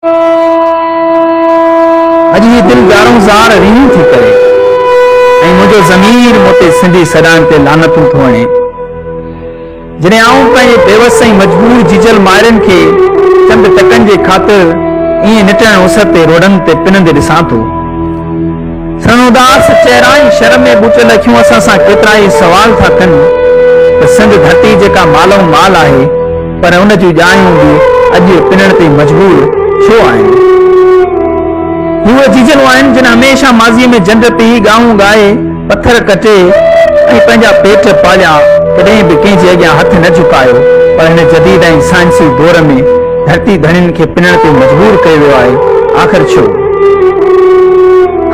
اڄ هي دل زارون زار ريهون ٿي ڪري ۽ منهنجو ضمير مون تي سنڌي سڏائڻ تي لعنتون ٿو هڻي. جڏهن آئون پنهنجي بيوس ۽ مجبور جيجل مائرن کي چند ٽڪن جي خاطر ائين نٽهڻ اس تي روڊن تي پنندي ڏسان ٿو. سندن اداس چهرا ۽ شرم ۾ ٻوٽيل اکيون اسان سان ڪيترائي سوال ٿا ڪن ته سنڌ ڌرتي جيڪا مالئون مال آهي پر ان جون ڄايون به اڄ پنڻ تي مجبور ڇو آهن؟ هي اهي جيجلون آهن جن هميشه ماضيء ۾ جنڊ پيهي ڳاهون ڳائي، پٿر ڪٽي ۽ پنهنجا پيٽ پاليا، ڪڏهن به ڪنهن جي اڳيان هٿ نه جهڪايو پر هن جديد ۽ سائنسي دور ۾ ڌرتي ڌڻين کي پنڻ تي مجبور ڪيو ويو آهي، آخر ڇو؟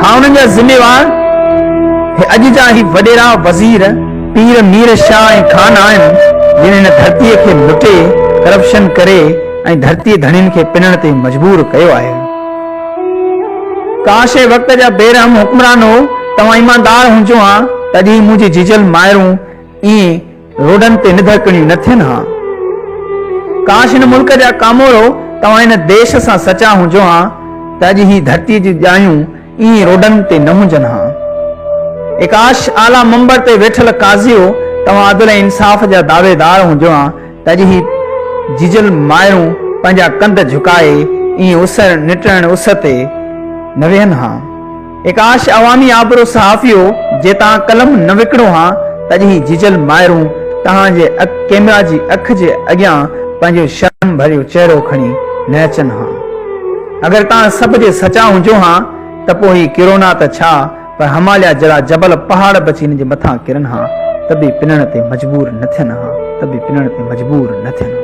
ها انهن جا ذميوار هي اڄ جا هي وڏيرا، وزير، پير، مير، شاهه ۽ خان آهن جن هن ڌرتيء کي لٽي، ڪرپشن ڪري ۽ ڌرتيء ڌڻين کي پنڻ تي مجبور ڪيو آهي. ڪاش اي وقت جا بي رحم حڪمرانو توهان ايماندار هجو ها ته اڄ هي منهنجي جيجل مائرون ائين روڊن تي نڌڪڻيون نه ٿين ها. ڪاش هن ملڪ جا ڪامورو توهان هن ديش سان سچا هجو ها ته اڄ هي ڌرتي جون ڄايون ائين روڊن تي نه هجن ها. اي ڪاش اعليٰ منبر تي ويٺل قاضيو توهان عدل ۽ انصاف جا دعويدار هجو ها ته اڄ هي جيجل مائرون پنهنجا ڪنڌ جهڪائي ائين اس نٽهڻ اس تي نه ويهن ها. اي ڪاش عوامي آبرو صحافيو جي تان قلم نه وڪڻو ها ته اڄ هي جيجل مائرون توهان جي ڪيمرا جي اک جي اڳيان پنهنجو شرم ڀريو چهرو کڻي نه اچن ها. اگر توهان سڀ جي سچا هجو ها ته پوء هي ڪرونا ته ڇا پر هماليا جهڙا جبل پهاڙ به اچي هن جي مٿان ڪرن ها ته به پنڻ تي مجبور نه ٿين ها ته به پنڻ تي مجبور نه ٿين ها.